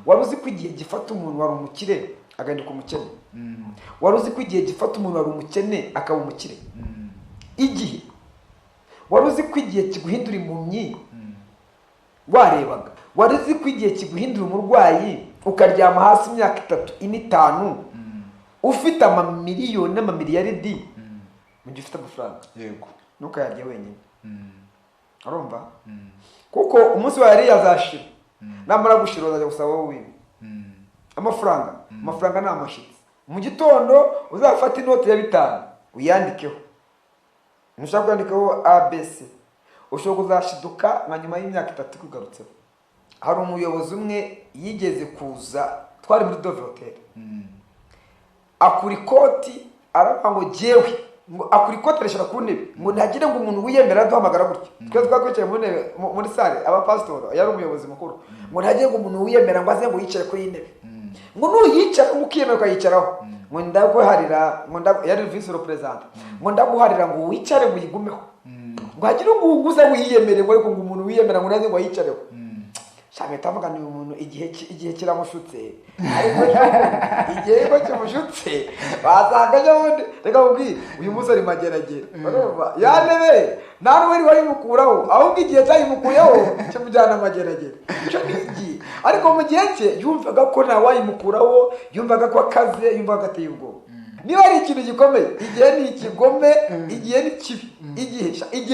Wari uzi ko igihe gifata umuntu wari umukire agahinduka umukene? Wari uzi ko igihe gifata umuntu wari umukene akaba umukire? Igihe wari uzi ko igihe kiguhindura impumyi warebaga? Wari uzi ko igihe kiguhindura umurwayi ukaryama hasi imyaka 3, 4, 5, ufite amamiliyoni n'amamiliyaridi mu gihe ufite amafaranga? Yego. Ntukayarye wenyine. Urumva? Kuko umunsi wayariye azashira. Namara gushira uzajya gusaba wowe wiwe. Amafaranga ni amashyitsi. Mu gitondo uzafata inoti ya 5 uyandikeho. Ntushaka kwandikaho ABC, ushobora kuzashiduka nka nyuma y'imyaka 3 ikugarutseho. Hari umuyobozi umwe yigeze kuza, twari muri Dove Hotel, akura ikoti aravuga ngo jyewe, ngo akura ikoti arishyira ku ntebe, ngo ntagire ngo umuntu wiyemera aduhamagara gutya. Twese twakwicaye mu ntebe muri sale, abapasitori, yari umuyobozi mukuru, ngo ntagire ngo umuntu wiyemera ngo aze ngo yicare kuri iyi ntebe, ngo nuyicara ngo ukiyemera ukayicaraho, ngo ndaguharira, ngo yari vice president, ngo ndaguharira ngo wicare ngo uyigumeho, ngo hagire ngo uguze ngo yiyemere, ngo ariko ngo umuntu wiyemera ngo naze ngo ayicareho. Shameta avuga ni umuntu igihe kiramushutse, ariko igihe ko kimushutse basanga ejo bundi. Reka mubwire, uyu munsi ari mageragere, urumva ya ntebe nta n'uwari wayimukuraho, ahubwo igihe cyayimukuyeho kimujyana mageragere. Icyo ni igihe. Ariko mu gihe cye yumvaga ko nta wayimukuraho, yumvaga ko akaze, yumvaga ateye ubwoba. Niba ari ikintu gikomeye, igihe ni ikigome, igihe ni kibi,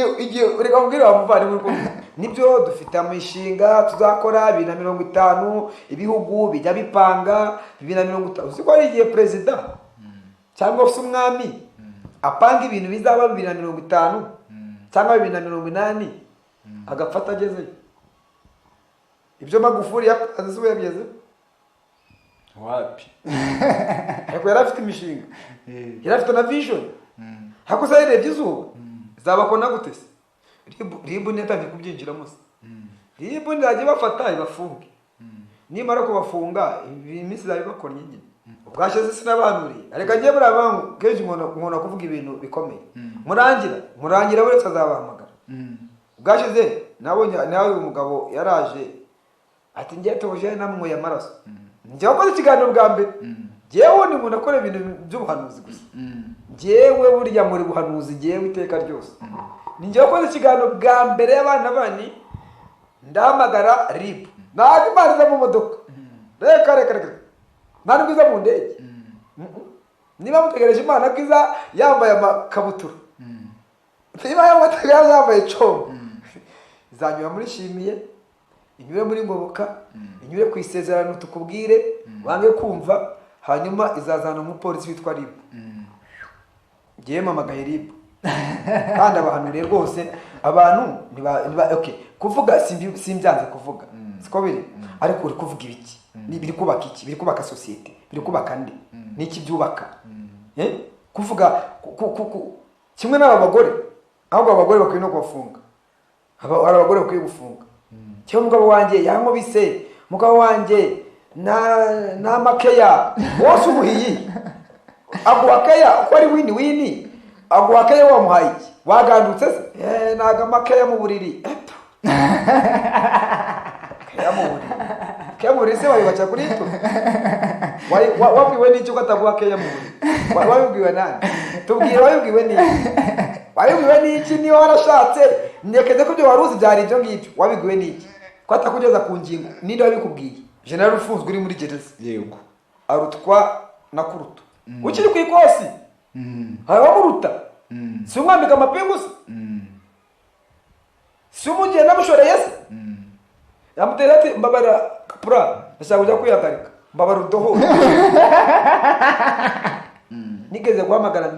igihe reka mubwire wa muvandimwe uri kumwe. Nibyo dufite imishinga tuzakora 2050, ibihugu bijya bipanga 2050. Uzi ko hari igihe perezida cyangwa se umwami apanga ibintu bizaba 2050 cyangwa 2080, agapfa atagezeyo? Ibyo Magufuli yapanze se yabigezeho? Wapi. Ariko yari afite imishinga, yari afite na vision. Ariko se yarebye izuba zabakona gute se? RIB ntiyatangiye kubyinjiramo se? RIB nizajya ibafata ibafunge, nimara kubafunga iminsi izaba ibakonnye nyine. Ubwashize sinabanuriye, ariko agiye buriya bantu kenshi nkunda kuvuga ibintu bikomeye. Murangira wese azabahamagara. Ubwashize nabonye nawe uyu mugabo yaraje ati ngiye tuje namwoye amaraso. Njye wakoze ikiganiro bwa mbere, njyewe ni umuntu akora ibintu by'ubuhanuzi gusa. Njyewe burya muri buhanuzi, njyewe iteka ryose ni njyewe wakoze ikiganiro bwa mbere y'abana bani. Ndahamagara RIB, ntabwo Imana iza mu modoka, reka reka reka, nta nubwo iza mu ndege. Niba mutegereje Imana ko iza yambaye amakabutura, niba mutegereje yambaye combo, izanyura muri Shimiye, inyure muri Ngoboka, inyure ku Isezerano, tukubwire wange kumva, hanyuma izazana umupolisi witwa RIB. Ngewe mpamagaye RIB kandi abahanuriye rwose abantu niba okay kuvuga simbyanze kuvuga, siko biri, ariko uri kuvuga ibiki? Biri kubaka iki? Biri kubaka sosiyete? Biri kubaka nde? Niki byubaka? Kuvuga kimwe n'aba bagore, ahubwo abagore bakwiye no kubafunga. Hari abagore bakwiye gufunga. Cyangwa umugabo wanjye yankubise, umugabo wanjye na makeya wose umuhiyi aguha keya uko ari wini wini, aguha keya wamuhaye iki? Wagandutse se? Naga makeya mu buriri. Eto keya mu buriri, keya mu buriri se wayubaca kuri ito? Wabwiwe n'iki ko ataguha keya mu buriri? Wabibwiwe nani? Tubwire, wabibwiwe n'iki? Wabibwiwe n'iki? Niba warashatse ndekeze ko ibyo wari uzi byari ibyo ngibyo, wabibwiwe n'iki ko atakugeza ku ngingo? Ninde wabikubwiye? General ufunzwe uri muri gereza arutwa na kuruta ukiri ku ikosi. Hari abamuruta. Si umwambika amapingu se? Si umugenda amushoreye se? Yamutera ati mbabara kapura, ndashaka kujya kwihagarika, mbabara udohore. Nigeze guhamagara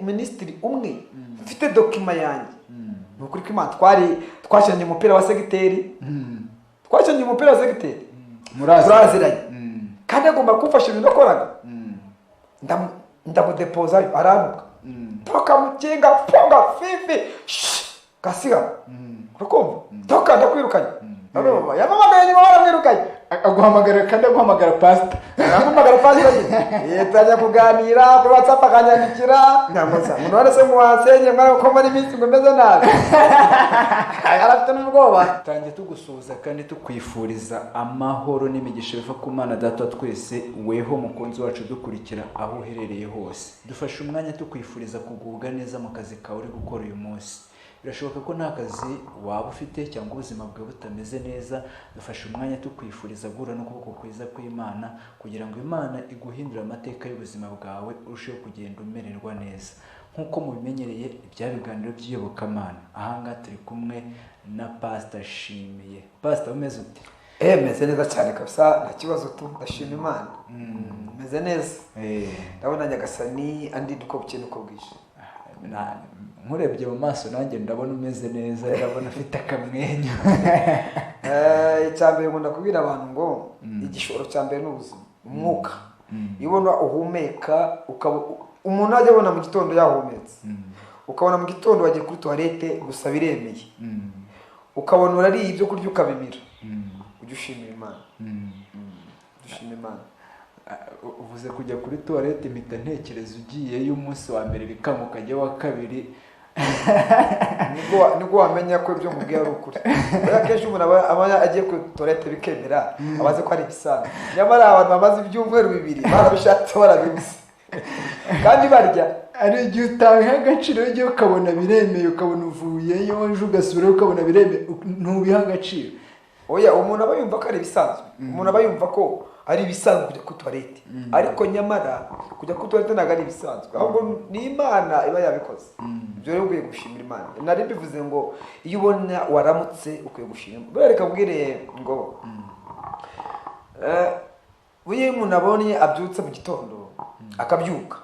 minisitiri umwe mfite document yanjye. Ni ukuri ko Imana twari twashyiranye umupira wa segiteri, twashyiranye umupira wa segiteri, turaziranye, kandi agomba kumfasha ibintu nakoraga. Ndamudepozayo arantuka, toka mukinga funga fifi gasiga, urakumva, toka ndakwirukanye. Urumva yamamagaye nyuma baramwirukanye. Aguhamagara kandi aguhamagara pasita. Arampamagara pasita nyine, tujya kuganira kuri WhatsApp, akanyandikira nkamuza ngo none se muwasenye mwana, ko mbona iminsi ngo meze nabi, yarafite n'ubwoba. Tangiye tugusuhuza kandi tukwifuriza amahoro n'imigisha biva ku Mana Data wa twese. Weho mukunzi wacu dukurikira aho uherereye hose, dufashe umwanya tukwifuriza kugubwa neza mu kazi kawe uri gukora uyu munsi. Birashoboka ko nta kazi waba ufite cyangwa ubuzima bwawe butameze neza. Dufashe umwanya tukwifuriza guhura n'ukuboko kwiza kw'Imana kugira ngo Imana iguhindure amateka y'ubuzima bwawe, urusheho kugenda umererwa neza. Nk'uko mubimenyereye ibya biganiro by'iyobokamana, ahangaha turi kumwe na Pasita Shimiye. Pasita, umeze ute? Meze neza cyane kabisa, nta kibazo tu, ndashima Imana, meze neza. Ndabona Nyagasani andi uko bukeye uko bwije. Nkurebye mu maso nanjye ndabona umeze neza, ndabona ufite akamwenyu. Icya mbere nkunda kubwira abantu ngo igishoro cya mbere ni ubuzima, umwuka. Iyo ubona uhumeka, ukaba umuntu ajya abona mu gitondo yahumetse, ukabona mu gitondo wagiye kuri toilette gusa biremeye, ukabona urariye ibyo kurya ukabimira, ujye ushimira Imana, ujye ushima Imana. Uvuze kujya kuri toilette mpita ntekereza ugiyeyo umunsi wa mbere bikanga, ukajya wa kabiri. Nibwo wamenya ko ibyo nkubwiye ari ukuri. Kubera akenshi umuntu aba agiye kuri toilette bikemera, aba azi ko ari ibisanzwe, nyamara abantu bamaze ibyumweru 2 barabishatse barabibuze kandi barya. Ari igihe utabiha agaciro, igihe ukabona biremeye, ukabona uvuyeyo ejo ugasubirayo ukabona biremeye, ntubiha agaciro. Oya, umuntu aba yumva ko ari ibisanzwe, umuntu aba yumva ko ari ibisanzwe kujya kuri toilette, ariko nyamara kujya kuri toilette ntabwo ari ibisanzwe, ahubwo ni Imana iba yabikoze. Ibyo rero ukwiye gushimira Imana. Nari mbivuze ngo iyo ubona waramutse ukwiye gushima. Buriya reka mbwire ngo buriya umuntu abonye abyutse mu gitondo akabyuka,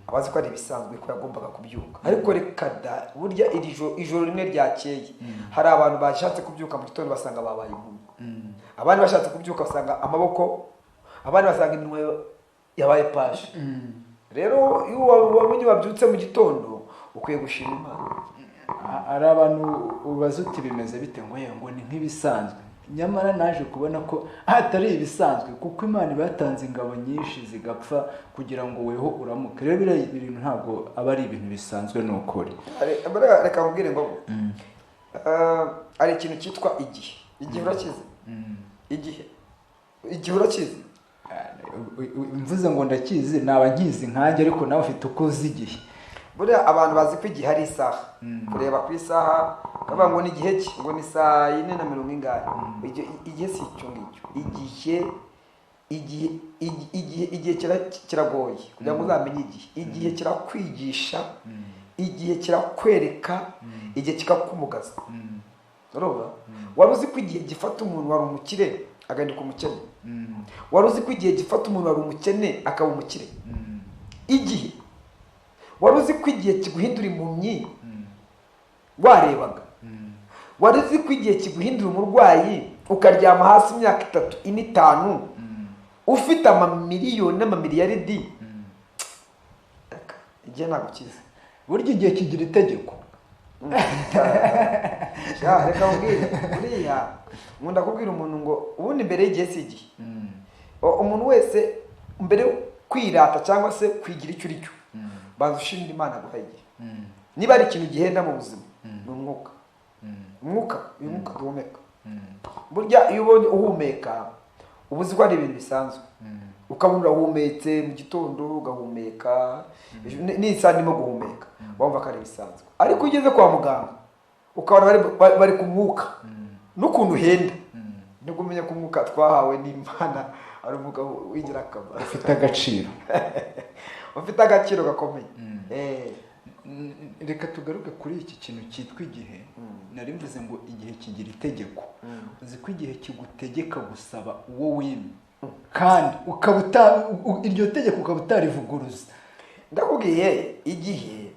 aba azi ko ari ibisanzwe ko yagombaga kubyuka, ariko reka da, burya iri ijoro rimwe ryakeye hari abantu bashatse kubyuka mu gitondo basanga babaye impumyi, abandi bashatse kubyuka basanga amaboko, abandi basanga iminwa yabaye pashe. Rero iyo wabonye wabyutse mu gitondo ukwiye gushima Imana. Hari abantu ubaza uti bimeze bite, ngo yewe ngo ni nk'ibisanzwe, nyamara naje kubona ko atari ibisanzwe, kuko Imana iba yatanze ingabo nyinshi zigapfa kugira ngo weho uramuke. Rero biriya bintu ntabwo aba ari ibintu bisanzwe, ni ukuri. Reka nkubwire ngo hari ikintu cyitwa igihe. Igihe urakizi? Igihe urakizi? Mvuze ngo ndakizi naba nkizi nkanjye, ariko nawe ufite uko uzi igihe. Buriya abantu bazi ko igihe ari isaha, kureba ku isaha bavuga ngo ni igihe ki, ngo ni saa yine na mirongo ingahe. Igihe si icyo ngicyo. Igihe kiragoye kugira ngo uzamenye igihe. Igihe kirakwigisha, igihe kirakwereka, igihe kikakumugaza. Urumva? Wari uzi ko igihe gifata umuntu wari umukire agahinduka umukene? Wari uzi ko igihe gifata umuntu wari umukene akaba umukire? Igihe wari uzi ko igihe kiguhindura impumyi warebaga? Wari uzi ko igihe kiguhindura umurwayi ukaryama hasi imyaka 3, 4, 5 ufite amamiliyoni n'amamiliyaridi? Igihe ntabwo kizi. Burya igihe kigira itegeko. Reka nkubwire, buriya nkunda kubwira umuntu ngo ubundi mbere y'igihe si igihe. Umuntu wese mbere yo kwirata cyangwa se kwigira icyo uri cyo, banza ushimire Imana guha igihe. Niba ari ikintu gihenda mu buzima ni umwuka. Umwuka, uyu mwuka duhumeka. Burya iyo ubonye uhumeka uba uzi ko ari ibintu bisanzwe. Ukabona urahumetse mu gitondo ugahumeka, n'isaha ndimo guhumeka, wumva ko ari ibisanzwe. Ariko ugeze kwa muganga ukabona bari ku mwuka n'ukuntu uhenda, nibwo umenya ko umwuka twahawe n'Imana ari umwuka w'ingirakamaro, ufite agaciro, ufite agaciro gakomeye. Reka tugaruke kuri iki kintu cyitwa igihe. Nari mvuze ngo igihe kigira itegeko. Uzi ko igihe kigutegeka gusaba uwo wimye, kandi iryo tegeko ukaba utarivuguruza. Ndakubwiye igihe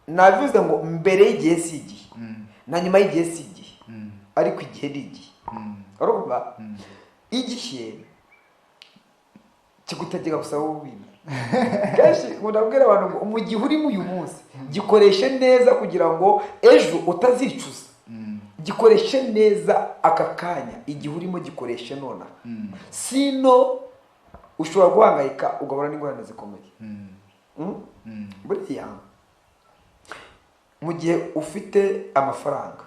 navuze ngo mbere y'igihe si igihe, na nyuma y'igihe si igihe, ariko igihe ni igihe. Urumva? Igihe kigutegeka gusaba uwo wimye. Kenshi nkunda kubwira abantu ngo mu gihe urimo uyu munsi gikoreshe neza kugira ngo ejo utazicuza. Gikoreshe neza aka kanya, igihe urimo gikoreshe nonaha, sino ushobora guhangayika ugahura n'ingorane zikomeye. Buriya mu gihe ufite amafaranga,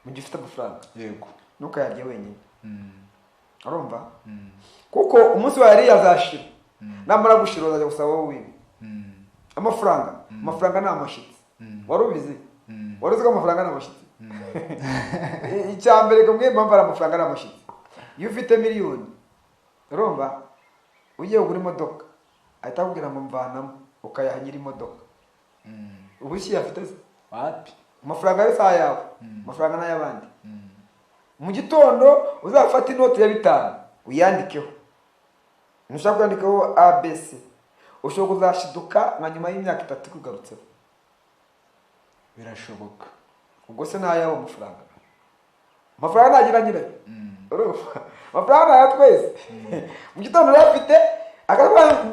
mu gihe ufite amafaranga, ntukayarye wenyine. Urumva, kuko umunsi wayariye azashira, namara gushira uzajya gusaba wowe wiwe amafaranga. Amafaranga ni amashyitsi. Wari ubizi? Wari uzi ko amafaranga ni amashyitsi? Icya mbere kumwe impamvu ari amafaranga ari amashyitsi, iyo ufite miliyoni, urumva, ugiye kugura imodoka, ahita akubwira ngo mvanamo, ukayaha nyiri imodoka. Ubu iki afite se? Wapi. Amafaranga ari saa yawe, amafaranga ni ay'abandi. Mu gitondo uzafata inoti ya 5 uyandikeho, ntushaka kwandikaho ABC, ushobora kuzashiduka nka nyuma y'imyaka 3 ikugarutseho. Birashoboka. Ubwo se ni ayawe amafaranga? Amafaranga ntagira nyirayo. Urumva, amafaranga ni aya twese. Mu gitondo urayafite, akavuga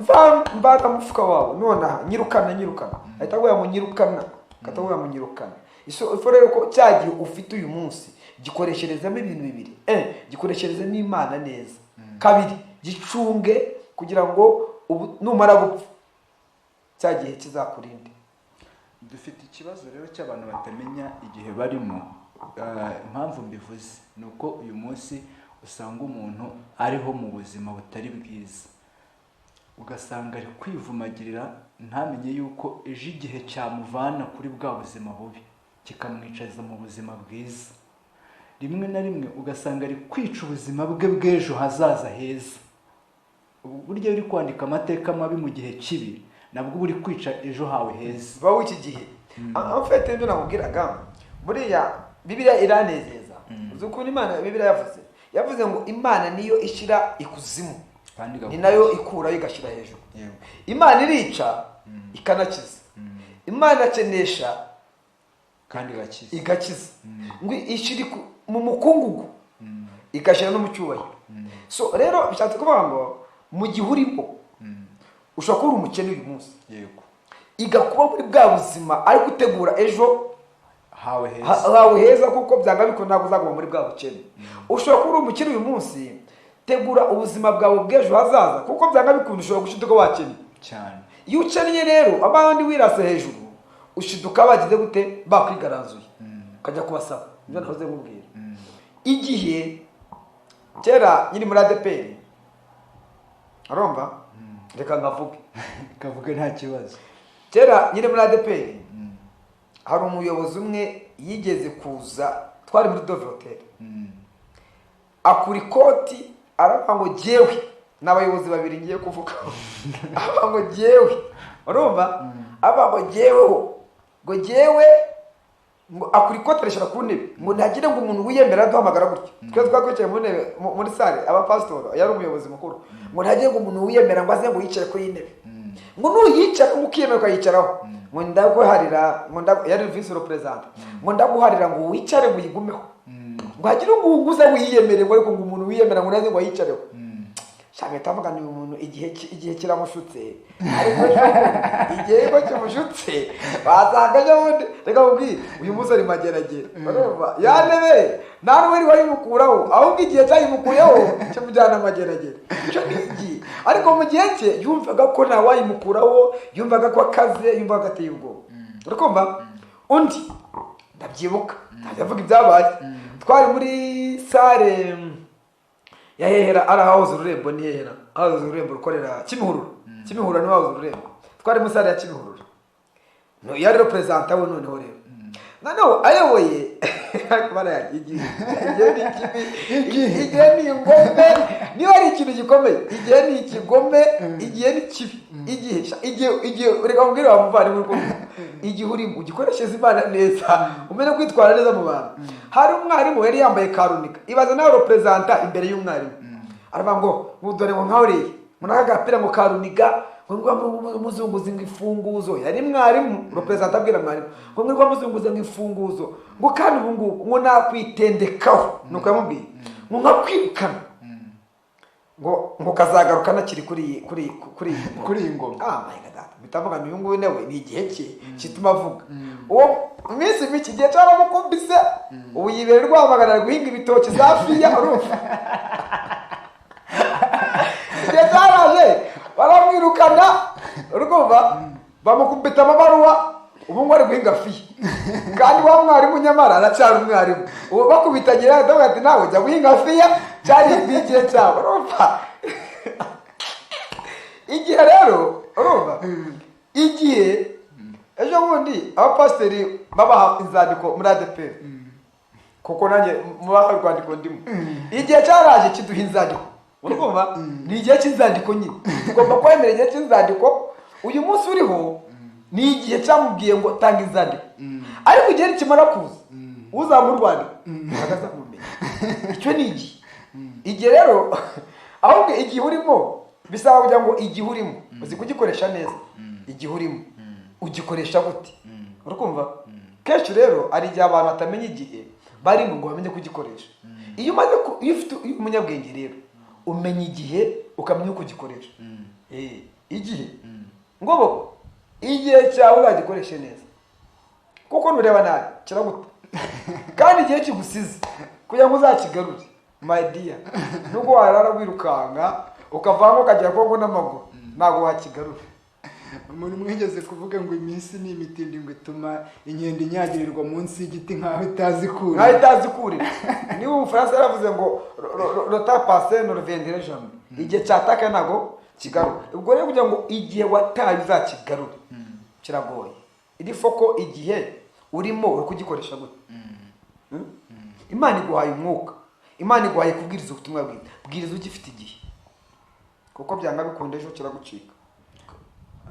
mvana mufuka wawe nonaha, nyirukana, nyirukana, ahita aguha ngo nyirukana, akataguha ngo nyirukana. Ifu rero ko cya gihe ufite uyu munsi gikoresherezamo ibintu bibiri: gikoresherezemo Imana neza, kabiri gicunge kugira ngo ubu numara gupfa cya gihe kizakurinde. Dufite ikibazo rero cy'abantu batamenya igihe barimo. Impamvu mbivuze ni uko uyu munsi usanga umuntu ariho mu buzima butari bwiza, ugasanga ari kwivumagirira, ntamenye yuko ejo igihe cyamuvana kuri bwa buzima bubi kikamwicaza mu buzima bwiza. Rimwe na rimwe ugasanga ari kwica ubuzima bwe bw'ejo hazaza heza. Ubu buryo uri kwandika amateka mabi mu gihe kibi, nabwo uba uri kwica ejo hawe heza. Bawe iki gihe amfite ibyo nakubwiraga, buriya Bibiliya iranezeza. Uzi ukuntu Imana, Bibiliya yavuze ngo Imana niyo ishyira ikuzimu, kandi ni igakura. nayo ikurayo igashyira hejuru. Imana irica ikanakiza, Imana irakenesha kandi igakiza. Igakiza, ngo ishyira mu mukungugu igashyira no mu cyubahiro. So rero bishatse kuvuga ngo mu gihe urimo, ushobora kuba uri umukene uyu munsi, igakuba muri bwa buzima ariko utegura ejo hawe heza. Hawe heza, kuko byanga bikunda ntabwo uzaguma muri bwa bukene. Ushobora kuba uri umukene uyu munsi, tegura ubuzima bwawe bw'ejo hazaza, kuko byanga bikunda ushobora gushiduka wakennye. Cyane. Iyo ukennye rero, abandi wirase hejuru, ushiduka bagize gute? Bakwigaranzuye, ukajya kubasaba. Nibyo nahoze nkubwira. Igihe kera nyiri muri ADEPR, urumva, reka nkavuge. Kavuge, nta kibazo. Kera nyiri muri ADEPR, hari umuyobozi umwe yigeze kuza, twari muri Dove Hotel, akura ikoti aravuga ngo jyewe, ni abayobozi babiri ngiye kuvuga, aravuga ngo jyewe, urumva, aravuga ngo jyeweho, ngo jyewe, ngo akura ikoti arishyira ku ntebe, ngo ntagire ngo umuntu wiyemera aduhamagara gutya. Twe twari twicaye mu ntebe muri sale abapasitori, yari umuyobozi mukuru, ngo ntagire ngo umuntu wiyemera ngo aze ngo yicare kuri iyi ntebe, ngo nuyicara ngo ukiyemera ukayicaraho, ngo ndaguharira, ngo yari vice representant, ngo ndaguharira ngo wicare ngo uyigumeho, ngo hagire ngo uze wiyemere, ngo ariko ngo umuntu wiyemera ngo naze ngo ayicareho. Shaka itavuga ni umuntu igihe kiramushutse, ariko ejo igihe ko kimushutse wasanga ejo bundi, reka mubwire, uyu munsi ari Mageragere. Urumva, ya ntebe nta n'uwari wayimukuraho, ahubwo igihe cyayimukuyeho kimujyana Mageragere. Icyo ni igihe. Ariko mu gihe cye yumvaga ko nta wayimukuraho, yumvaga ko akaze, yumvaga ateye ubwoba. Urikumva, undi ndabyibuka, ntajya avuga ibyabaye, twari muri sale ya hehera, ari ahahoze ururembo, ni hehera ahahoze ururembo rukorera Kimihurura. Kimihurura niho hahoze ururembo. Twari muri sale ya Kimihurura. No, yari representant we. Noneho rero noneho ayoboye, ariko barayagiye, igihe ni kibi, igihe ni ingome. Niba ari ikintu gikomeye, igihe ni ikigome, igihe ni kibi. Igihe, igihe, igihe, reka mubwire wa muvandimwe uko igihe urimo ugikoreshereza Imana neza, umenye kwitwara neza mu bantu. Hari umwarimu yari yambaye karunika. Ibaza nawe representant imbere y'umwarimu aravuga ngo dore ngo nkaho uriye ngo n'aka gapira ngo karuniga, ngo ngo muzunguze ngo imfunguzo. Yari mwarimu, representant abwira mwarimu ngo muzunguze ngo imfunguzo, ngo kandi ubu ngubu ngo nakwitendekaho, nuko yamubwiye ngo nkakwirukana. ngo kazagaruka nakiri kuri kuri kuri Kuri iyi ngoma. Ah my God, bitavuga ngo uyu nguyu nawe ni igihe cye kituma avuga. Uwo iminsi mike igihe cyaramukumbise, ubu yibera Rwamagana, ari guhinga ibitoki za fiya. Urumva igihe cyaraje baramwirukana, urumva bamukubita amabaruwa, ubu ngubu ari guhinga fiya. Kandi wa mwarimu nyamara aracyari umwarimu. Ubu bakubitagira ndavuga ati nawe jya guhinga fiya, cyari igihe cyawe. Urumva igihe rero, urumva igihe ejo bundi abapasiteri babaha inzandiko muri ADEPR, kuko nanjye mubaha urwandiko ndimo. Igihe cyaraje kiduha inzandiko. Urumva ni igihe cy'inzandiko nyine, tugomba kwemera igihe cy'inzandiko. Uyu munsi uriho ni igihe cyamubwiye ngo tanga inzandiko, ariko igihe nikimara kuza uzamuha urwandiko ntabwo azamumenya. Icyo ni igihe. Igihe rero, ahubwo igihe urimo bisaba kugira ngo igihe urimo uzi kugikoresha neza. Igihe urimo ugikoresha gute? Urikumva kenshi rero hari igihe abantu batamenya igihe barimo ngo bamenye kugikoresha. Iyo umaze iyo ufite, iyo umunyabwenge rero umenya igihe, ukamenya uko ugikoresha. Igihe ngobo, igihe cyawe uzagikoreshe neza, kuko nureba nabi kiraguta. Kandi igihe kigusize kugira ngo uzakigarure, my dear, nubwo warara wirukanka ukavamo ukagera kongo n'amaguru, ntabwo wakigarura. Umuntu mwigeze kuvuga ngo iminsi ni imitindi, ngo ituma inkende inyagirirwa munsi y'igiti nk'aho itazi kurira. Nkaho itazi kurira. Niba Umufaransa yaravuze ngo le temps passé ne reviendra jamais, igihe cyatakaye ntabwo kigaruka. Ubwo rero kugira ngo igihe wataye uzakigarure kiragoye. Iri foko igihe urimo uri kugikoresha gute? Imana iguhaye umwuka, Imana iguhaye kubwiriza ubutumwa bwiza, bwiriza ugifite igihe, kuko byanga bikunda ejo kiragucika.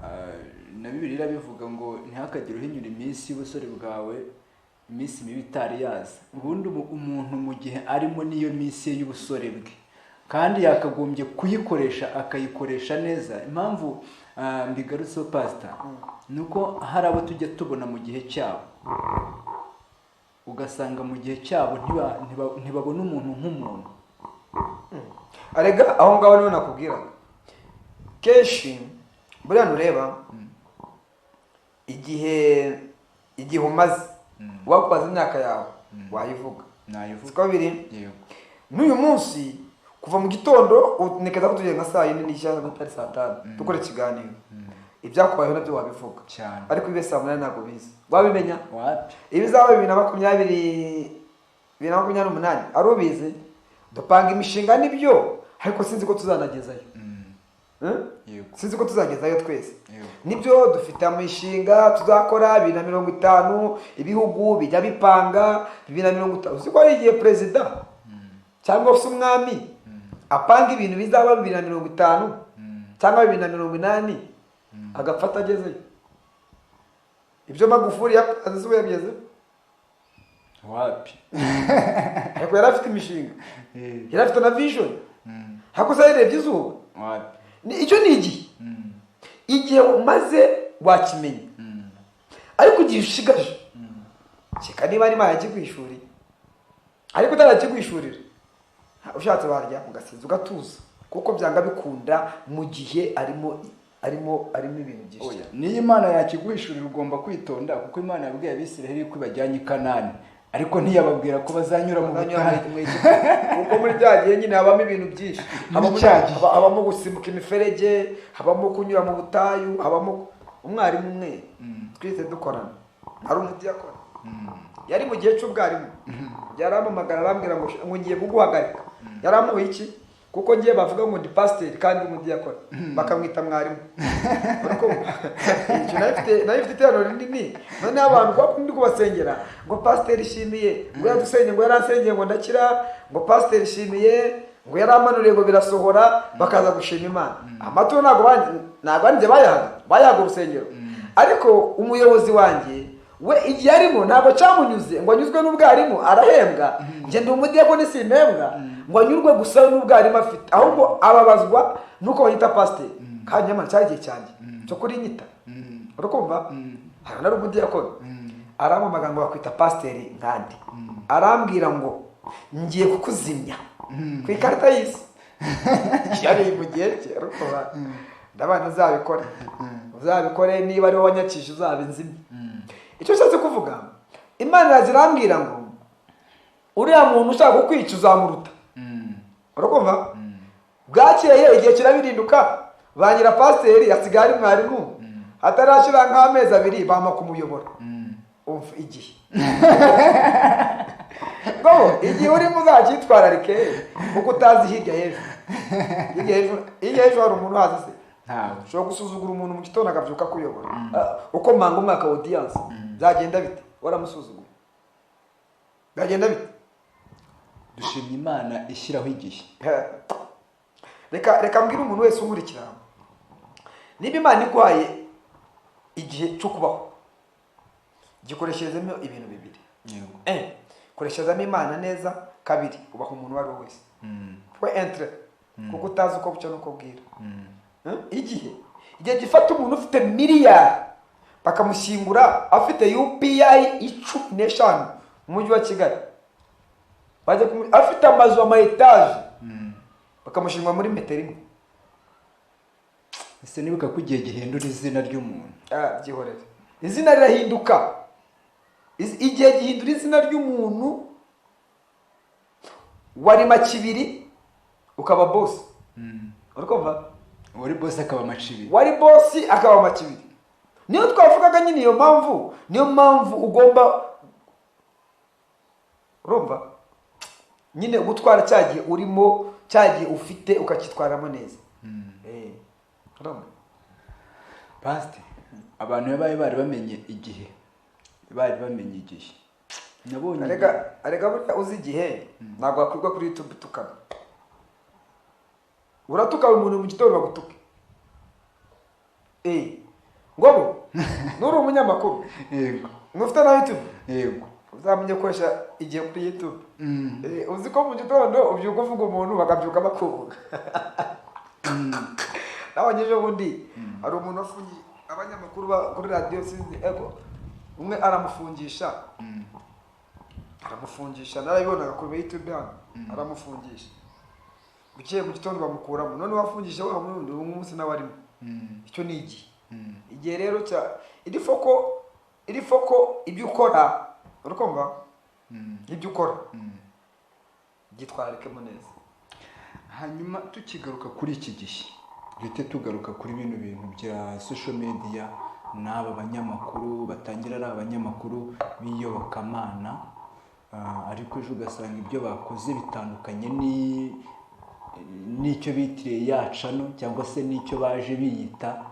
Ah, na Bibiliya irabivuga ngo ntihakagire uhinyura iminsi y'ubusore bwawe, iminsi mibi itari yaza. Ubundi umuntu mu gihe arimo niyo minsi ye y'ubusore bwe, kandi yakagombye kuyikoresha, akayikoresha neza. Impamvu mbigarutseho, pasita, ni uko hari abo tujya tubona mu gihe cyabo, ugasanga mu gihe cyabo ntibabona umuntu nk'umuntu. Arega aho ngaho niho nakubwiraga kenshi, buriya nureba igihe umaze, wakubaza imyaka yawe wayivuga? Nayivuga. Siko biri? Yego. N'uyu munsi kuva mu gitondo ntekereza ko tugiye nka saa 4 n'icyenda, atari saa 5, dukora ikiganiro, ibyakubayeho nabyo wabivuga. Cyane. Ariko ibe saa 8 ntabwo bizi wabimenya. Wapi. Ibizaba 2020, 2028 ari ubizi. Dupanga imishinga nibyo, ariko sinzi ko tuzanagezayo. Hmm? Yego. Sinzi ko tuzagezayo twese. Yego. Nibyo, dufite imishinga tuzakora 2050, ibihugu bijya bipanga 2050. Uzi ko hari igihe perezida cyangwa se umwami apanga ibintu bizaba 2050 cyangwa 2080, agapfa atagezeyo? Ibyo Magufuli yapanze se yabigeze? Wapi. Ariko yari afite imishinga, yari afite na vision. Ariko se yarebye izuba? Wapi. Icyo ni igihe. Igihe umaze wakimenya, ariko igihe ushigaje kereka niba ari Imana yakiguhishuriye. Ariko utarakiguhishurira, ushatse warya ugasinza ugatuza, kuko byanga bikunda mu gihe arimo ibintu byinshi Oya, cyane. niyo Imana yakiguhishurira ugomba kwitonda, kuko Imana yabwiye Abisiraheli ko ibajyanye i Kanani, ariko ntiyababwira ko bazanyura mu Bazanyura butayu. mu Egiputa. Kuko muri bya gihe nyine habamo ibintu byinshi. Muri Habamo cya gihe. Habamo gusimbuka imiferege, habamo kunyura mu butayu, habamo umwarimu umwe twese dukorana, hari umudiyakoni yari mu gihe cy'ubwarimu, yarampamagara arambwira ngo ngiye kuguhagarika. Yaramuha iki? Kuko ngiye bavuga ngo ndi pasiteri kandi umudiyakoni bakamwita mwarimu. Ariko icyo nari mfite iteraniro rinini, noneho abantu kwa ndi kubasengera ngo pasiteri Shimiye ngo yadusenye, ngo yaransengeye ngo ndakira, ngo pasiteri Shimiye ngo yaramanuriye ngo birasohora, bakaza gushima Imana. Amaturo ntabwo ari njye bayahaga, bayahaga urusengero. Ariko umuyobozi wanjye we igihe arimo ntabwo cyamunyuze ngo anyuzwe n'ubwarimu arahembwa, njye ndi umudiyakoni simpembwa, ngo anyurwe gusa n'ubwarimu afite, ahubwo ababazwa nuko banyita pasiteri. Kandi nyamara cyari igihe cyanjye cyo kuri nyita. Urakumva hari nari umudiyakoni, arampamagara ngo bakwita pasiteri nkandi, arambwira ngo ngiye kukuzimya ku ikarita y'isi. Yari mu gihe cye, ariko ndabana uzabikore. Uzabikore niba ari wowe wanyakije uzabinzimye. Icyo nshatse kuvuga, Imana irambwira ngo uriya muntu ushaka kukwica uzamuruta. Urakumva? Bwakeye igihe kirabirinduka, ba nyira pasiteri asigaye ari mwarimu, atarashyira nk'amezi 2 bampa kumuyobora. Umva igihe. Ngo igihe urimo uzacyitwararike kuko utazi hirya y'ejo. Hirya y'ejo hari umuntu uhazi se? Ntawe. Ushobora gusuzugura umuntu mu gitondo akabyuka akuyobora. Uko manga umwaka wa audience byagenda bite? Waramusuzuguye. Byagenda bite? Dushimye Imana ishyiraho igihe. Reka mbwire umuntu wese unkurikira. Niba Imana iguhaye igihe cyo kubaho, gikoresherezemo ibintu bibiri. Yego. Koresherezamo Imana neza, kabiri ubaha umuntu uwo ari we wese. Point entre. Kuko utazi uko bucya nuko bwira. Igihe gifata umuntu ufite miliyari bakamushyingura afite UPI 15 mu mujyi wa Kigali, afite amazu ama etaje, bakamushyingura muri metero imwe. Ese nibuka ko igihe gihindura izina ry'umuntu? Byihorere, izina rirahinduka. Igihe gihindura izina ry'umuntu, wari makibiri ukaba boss. Urikumva? Wari boss akaba macibiri. Wari boss akaba macibiri. Niyo twavugaga nyine iyo mpamvu, niyo mpamvu ugomba urumva nyine gutwara cyagiye urimo, cyagiye ufite ukakitwaramo neza. Urumva? Pastor, abantu yabaye bari bamenye igihe. Bari bamenye igihe. Nabonye arega burya uzi igihe ntabwo wakwirwa kuri YouTube tukana. Uratuka umuntu mu gitondo bagutuke. Ngobo nuri umunyamakuru. Yego. Mufite na YouTube? Yego. Uzamenye gukoresha igihe kuri YouTube. Uzi ko mu gitondo ubyuka uvuga umuntu bakabyuka bakuvuga. Nabonye ejo bundi hari umuntu wafungiye abanyamakuru kuri radio sinzi ego umwe aramufungisha. Aramufungisha narabibonaga kuri YouTube hano. Aramufungisha. Bukiye mu gitondo bamukuramo. None wafungisha wa wundi uyu munsi nawe arimo. Icyo ni igihe. Igihe rero cya iri foko ibyo ukora, urikumva? Ibyo ukora. Gitwararikemo neza. Hanyuma tukigaruka kuri iki gihe, duhite tugaruka kuri bino bintu bya social media n'aba banyamakuru batangira ari abanyamakuru b'iyobokamana, ariko ejo ugasanga ibyo bakoze bitandukanye n'icyo bitiriye yacano cyangwa se n'icyo baje biyita.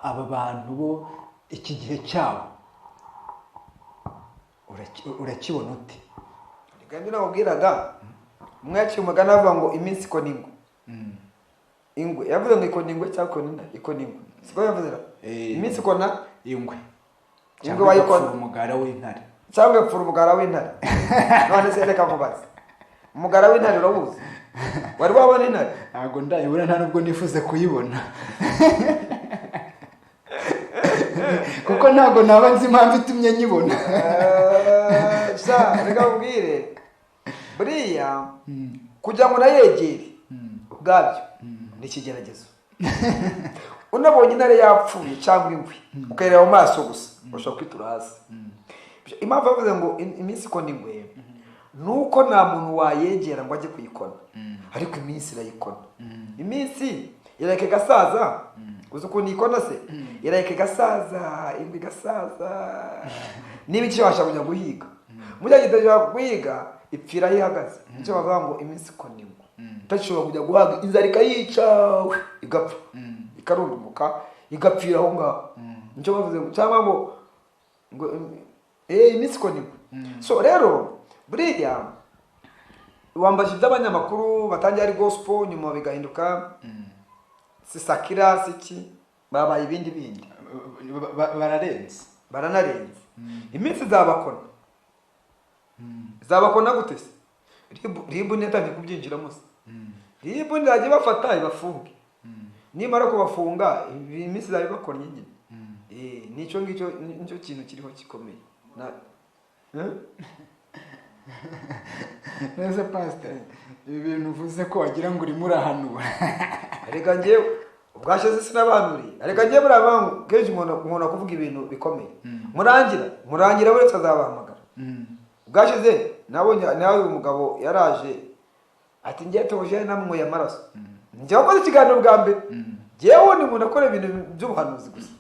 Aba bantu bo iki gihe cyabo urakibona ute? Reka nakubwiraga umwe yaciye umugani avuga ngo iminsi ikona ingwe. Ingwe yavuze ngo ikona ingwe cyangwa ikona intare? Ikona ingwe. Siko yavuze ra? Iminsi ikona ingwe. Ingwe wayikona umugara w'intare. Cyangwa ipfura umugara w'intare. None se reka nkubaze. Umugara w'intare urawuzi? Wari wabona intare? Ntabwo ndayibona, nta nubwo nifuze kuyibona. Kuko ntabwo naba nzi impamvu itumye nyibona. Sha reka nkubwire. Buriya kugira ngo unayegere ubwabyo ni ikigeragezo. Unabonye intare yapfuye cyangwa ingwe ukayireba mu maso gusa ushobora kwitura hasi. Impamvu bavuze ngo iminsi ikona ingwe nuko nta muntu wayegera ngo ajye kuyikona, ariko iminsi irayikona. Iminsi irareka igasaza. Uzi ukuntu ikona se? Irareka igasaza, ingwe igasaza. Niba ikibasha kujya guhiga, mujya kujya guhiga ipfira aho ihagaze. Nicyo bavuga ngo iminsi ikona ingwe. Itashobora kujya guhaga, inzara ikayica igapfa, ikarunduka igapfira aho ngaho. Nicyo bavuze ngo cyangwa ngo iminsi ikona ingwe. So rero buriya wambaje iby'abanyamakuru batangiye ari gospel nyuma bigahinduka si sakira siki babaye ibindi bindi. Bararenze. Baranarenze. Iminsi izabakona. Izabakona gute se? Ribu ntiyatangiye kubyinjiramo se. Ribu ntirajya ibafata ibafunge. Nimara kubafunga iminsi izaba ibakonnye nyine. Nicyo ngicyo nicyo kintu kiriho gikomeye. Neza pasiteri, ibi bintu uvuze ko wagira ngo urimo urahanura. Reka njyewe ubwashize sinabahanuriye. Reka njyewe buriya mpamvu kenshi umuntu akuvuga ibintu bikomeye, murangira uretse azabahamagara. Ubwashize nabonye nawe uyu mugabo yaraje ati: "Njye tuje namwoye amaraso." Njye wakoze ikiganiro bwa mbere, njyewe ni umuntu akora ibintu by'ubuhanuzi gusa.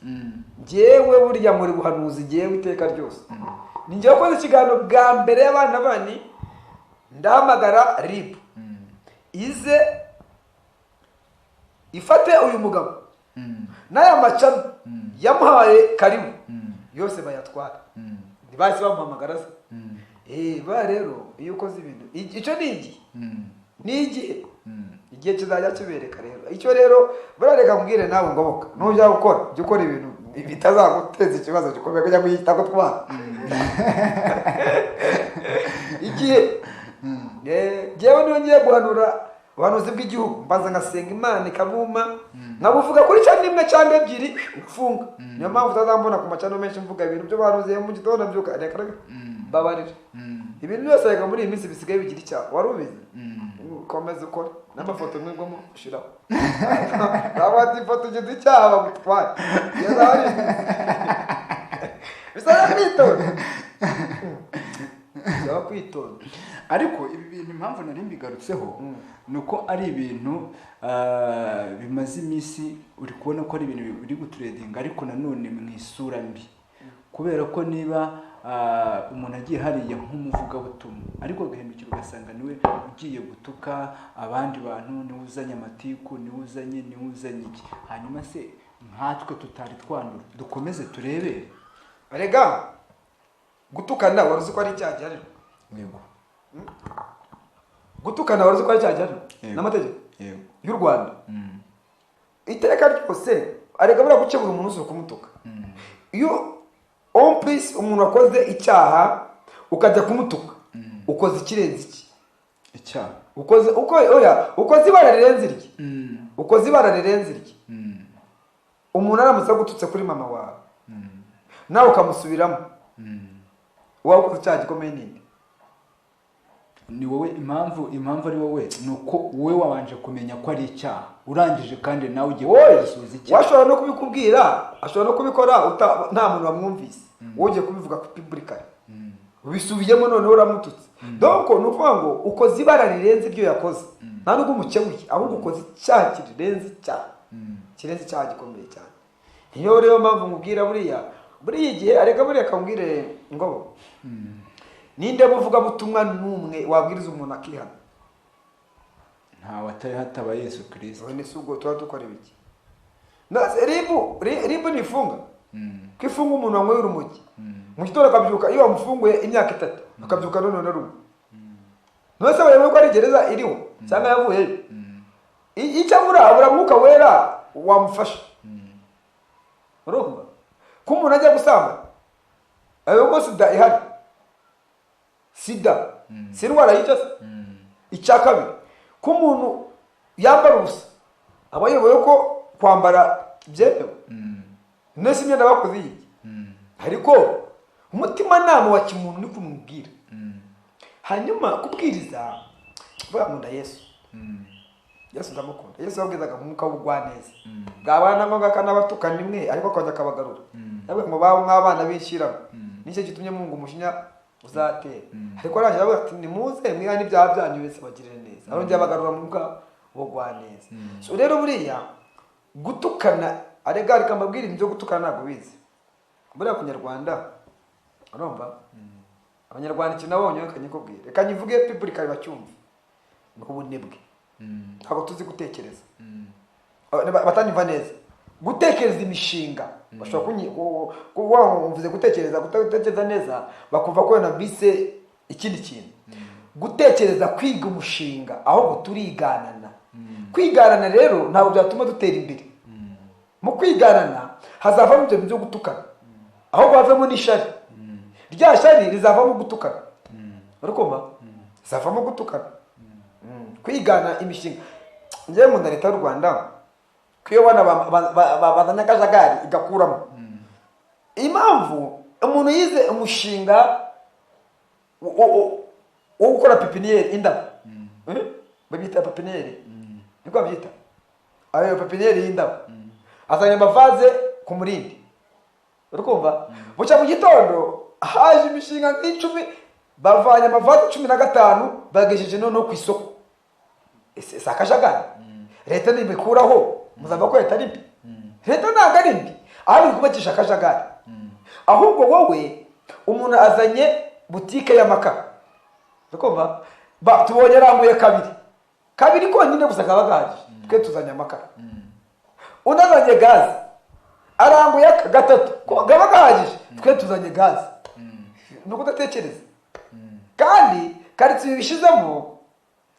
Njyewe burya muri buhanuzi, njyewe iteka ryose ni njyewe wakoze ikiganiro bwa mbere y'abana bani. Ndahamagara RIB ize ifate uyu mugabo n'aya macano yamuhaye karibu yose bayatwara. Ntibahise bamuhamagara se? Ba rero iyo ukoze ibintu, icyo ni igihe, ni igihe, igihe kizajya kibereka. Rero icyo rero buriya reka nkubwire nawe ngoboka, nujya gukora jya ukora ibintu bitazaguteza ikibazo gikomeye kujya kuyita gutwara igihe. Njyewe niyo ngiye guhanura ubuhanuzi bw'igihugu, mbanza ngasenga Imana ikabuma, nkabuvuga kuri channel imwe cyangwa ebyiri ufunga. Niyo mpamvu utazambona ku ma channel menshi mvuga ibintu by'ubuhanuzi mu gitondo mbyuka. Reka reka, mbabarira. Ibintu byose reka muri iyi minsi bisigaye bigira icyaha, wari ubizi? Komeza ukore n'amafoto mwebwe ushiraho, ntabwo ati ifoto ugize icyaha bagutware. Bisaba kwitonda, bisaba kwitonda. Ariko ibi bintu impamvu nari mbigarutseho ni uko ari ibintu bimaze iminsi, uri kubona ko ari ibintu biri gutrendinga, ariko nanone mu isura mbi, kubera ko niba umuntu agiye hariya nk'umuvugabutumwa ariko agahindukira ugasanga niwe ugiye gutuka abandi bantu, niwe uzanye amatiku, niwe uzanye iki. Hanyuma se nkatwe tutari twandura dukomeze turebe? Rega gutukana wari uzi ko ari icyaha gihanirwa? Yego. Gutukana wari uzi ko ari icyaha gihanirwa Yego. n'amategeko Yego. y'u Rwanda iteka ryose? Arega buriya gukebura umuntu si ukumutuka. Iyo en plus umuntu akoze icyaha ukajya kumutuka, ukoze ikirenze iki? Icyaha. Ukoze uko, oya, ukoze ibara rirenze irye, ukoze ibara rirenze irye. Umuntu aramutse agututse kuri mama wawe nawe ukamusubiramo, waba ukoze icyaha gikomeye ninde? Ni wowe. Impamvu ari wowe ni uko wowe wabanje kumenya ko ari icyaha, urangije kandi nawe ugiye Wowe gusubiza icyaha. Washobora no kubikubwira, ashobora no kubikora nta muntu wamwumvise, wowe ugiye kubivuga publicly, ubisubiyemo, noneho uramututse. Donc ni ukuvuga ngo ukoze ibara rirenze ibyo yakoze. Nta nubwo umukebuye, ahubwo ukoze icyaha kirenze icyaha, kirenze icyaha gikomeye cyane. Niyo rero mpamvu nkubwira buriya buriya igihe, areka buriya kambwire ngo ninde muvugabutumwa n'umwe wabwiriza umuntu akihana? Ntawe atari hataba Yesu Kirisito. None si ubwo tuba dukora ibiki? RIB RIB ntifunga ko ifunga umuntu wanyweye urumogi mu gitondo akabyuka, iyo bamufunguye imyaka 3 akabyuka none na rumwe? None se bareba ko ari gereza iriho cyangwa yavuyeyo? Icyo abura Mwuka Wera wamufasha. Urumva ko umuntu ajya gusamba ayo ko sida ihari? Sida si indwara yica se? Icya kabiri, ko umuntu yambara ubusa, aba ayoboye ko kwambara byemewe? Nese imyenda bakoze iyi? Ariko umutimanama wa kimuntu ni kumubwira. Hanyuma kubwiriza, vuga nkunda Yesu, Yesu ndamukunda. Yesu yabwirizaga mu mwuka w'ubugwaneza, bwabana ngombwa akanabatukana imwe, ariko akongera akabagarura. Yavuga ngo babo nk'abana b'ishyirahamwe, nicyo gitumye munga umujinya uzatera. Ariko arangije avuga ati: "Nimuze mwihane ibyaha byanyu wese bagirire neza." Arongera abagarura mu mwuka w'ubugwaneza. So rero buriya gutukana, arega reka mbabwire, ibintu byo gutukana ntabwo bizi buriya ku Nyarwanda. Urumva Abanyarwanda, ikintu nabonye reka nyikubwire, reka nyivuge publicly bacyumve, ni ubunebwe. Ntabwo tuzi gutekereza. Batanyumva neza, gutekereza imishinga bashobora mvuze gutekereza, gutekereza neza bakumva ko bise ikindi kintu, gutekereza kwiga umushinga, ahubwo turiganana. Kwiganana rero ntabwo byatuma dutera imbere. Mu kwiganana hazavamo ibyo bintu byo gutukana, ahubwo havemo n'ishari. Rya shari rizavamo gutukana, uri kumva? Rizavamo gutukana. Kwigana imishinga, njyewe nkunda leta y'u Rwanda ko iyo bana bazanye akajagari igakuramo. Impamvu umuntu yize umushinga. wo gukora pépinière indabo. Babyita pépinière, niko babyita, ayo pépinière y'indabo, azanye amavaze ku Murindi. Uri kumva, bucya mu gitondo haje imishinga nk'icumi, bavanye amavaze 15, bagejeje noneho ku isoko. Ese si akajagari? Leta nibikuraho muzava ko leta ari mbi? Leta ntabwo ari mbi, ahubwo iri kubakisha akajagari. Ahubwo wowe, umuntu azanye butike y'amakara, uri kumva, tubonye arambuye kabiri kabiri konyine gusa, kaba gahagije, twe tuzanye amakara. Undi azanye gaze, arambuye gatatu, kaba gahagije, twe tuzanye gaze. Ni ukudatekereza. Kandi karitsiye ubishyizemo,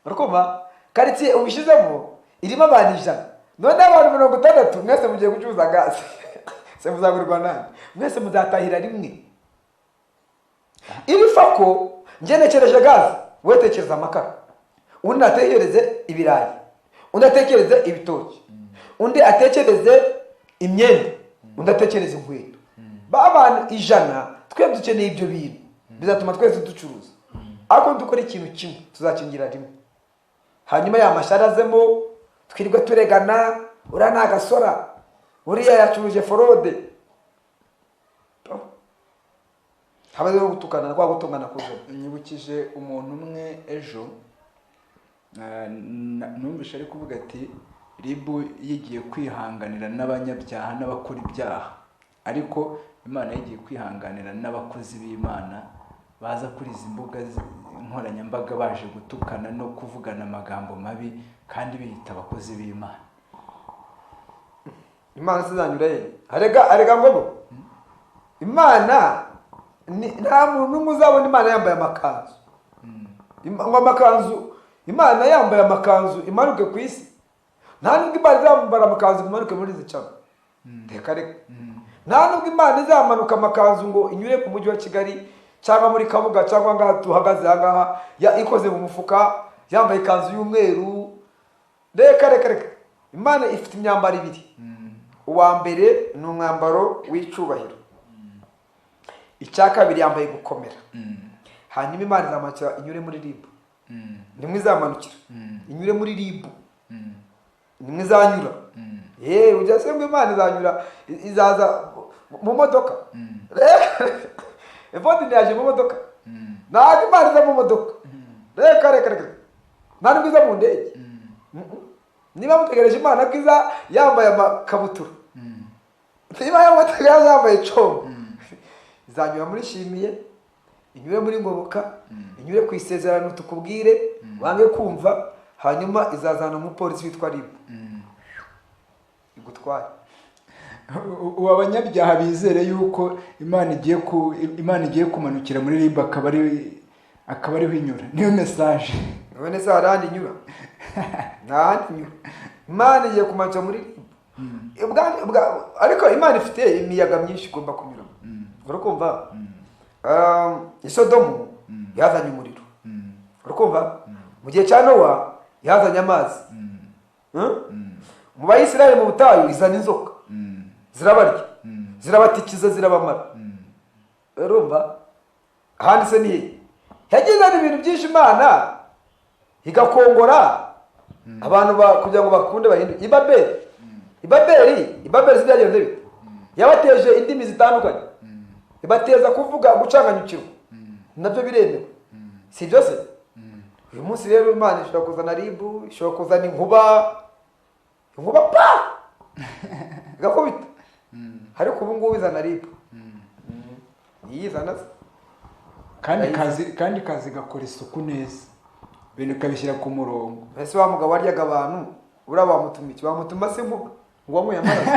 uri kumva, karitsiye ubishyizemo irimo abantu 100, none abantu 60 mwese mugiye gucuruza gaze, se muzagurirwa nande? Mwese muzatahira rimwe. Iri fako njye ntekereje gaze, wowe tekereza amakara, undi atekereze ibirayi, undi atekereze ibitoki, undi atekereze imyenda, undi atekereze inkweto. Ba bantu 100, twe dukeneye ibyo bintu, bizatuma twese ducuruza. Ariko dukora ikintu kimwe, tuzakingira rimwe, hanyuma ya mashyari azemo, twirirwe turegana: uriya ni agasora, uriya yacuruje fraude. Habaho gutukana, kwa gutungana kuzemo. Nyibukije umuntu umwe ejo, numvise ari kuvuga ati RIB yigiye kwihanganira n'abanyabyaha n'abakora ibyaha, ariko Imana yigiye kwihanganira n'abakozi b'Imana baza kuri izi mbuga nkoranyambaga baje gutukana no kuvugana amagambo mabi kandi biyita abakozi b'Imana. Imana sizanyura ye, arega arega ngo bo Imana nta muntu n'umwe uzabona Imana yambaye amakanzu. Ngo amakanzu, Imana yambaye amakanzu imanuke ku isi? Nta nubwo Imana izambara amakanzu ngo imanuke muri izi cano, reka reka. Nta nubwo Imana izamanuka amakanzu ngo inyure mu mujyi wa Kigali cyangwa muri Kabuga cyangwa ngaha tuhagaze aha ngaha, ikoze mu mufuka, yambaye ikanzu y'umweru, reka reka reka. Imana ifite imyambaro ibiri. Uwa mbere ni umwambaro w'icyubahiro, icya kabiri yambaye gukomera. Hanyuma Imana izamanukira inyure muri RIB, nimwe izamanukira inyure muri RIB, nimwe izanyura. Yewe, ujya se ngo Imana izanyura, izaza mu modoka? Evode ntiyaje mu modoka. Ntabwo Imana iza mu modoka, reka reka reka. Nta nubwo iza mu ndege. Niba mutegereje Imana ko iza yambaye amakabutura, niba mutegereje yambaye congo, izanyura muri Shimiye, inyure muri Ngoboka, inyure ku Isezerano, tukubwire wange kumva, hanyuma izazana umupolisi witwa RIB igutware. Ubu abanyabyaha bizere yuko Imana igiye kumanukira muri RIB, akaba ariho inyura, niyo message. None se hari ahandi inyura? Nta handi inyura. Imana igiye kumanukira muri RIB. Ariko Imana ifite imiyaga myinshi igomba kunyuramo, urakumva? Isodomu yazanye umuriro, urakumva? Mu gihe cya Nowa yazanye amazi. Mu Bayisiraheli mu butayu izana inzoka, zirabarya, zirabatikiza, zirabamara. Urumva, ahandi se ni he yagiye izana ibintu byinshi? Imana igakongora abantu kugira ngo bakunde bahindure. Ibabeli, Ibabeli si byagenze bite? Yabateje indimi zitandukanye, ibateza kuvuga gucanganyukirwa, nabyo biremewe, si ibyo se? Uyu munsi rero Imana ishobora kuzana RIB, ishobora kuzana inkuba, inkuba pa igakubita, ariko ubu ngubu izana RIB, iyizana se. Kandi kazi gakora isuku neza, ibintu ikabishyira ku murongo. Ese wa mugabo waryaga abantu, uriya wamutuma iki? Wamutuma se inkuba ngo wanyweye amaraso?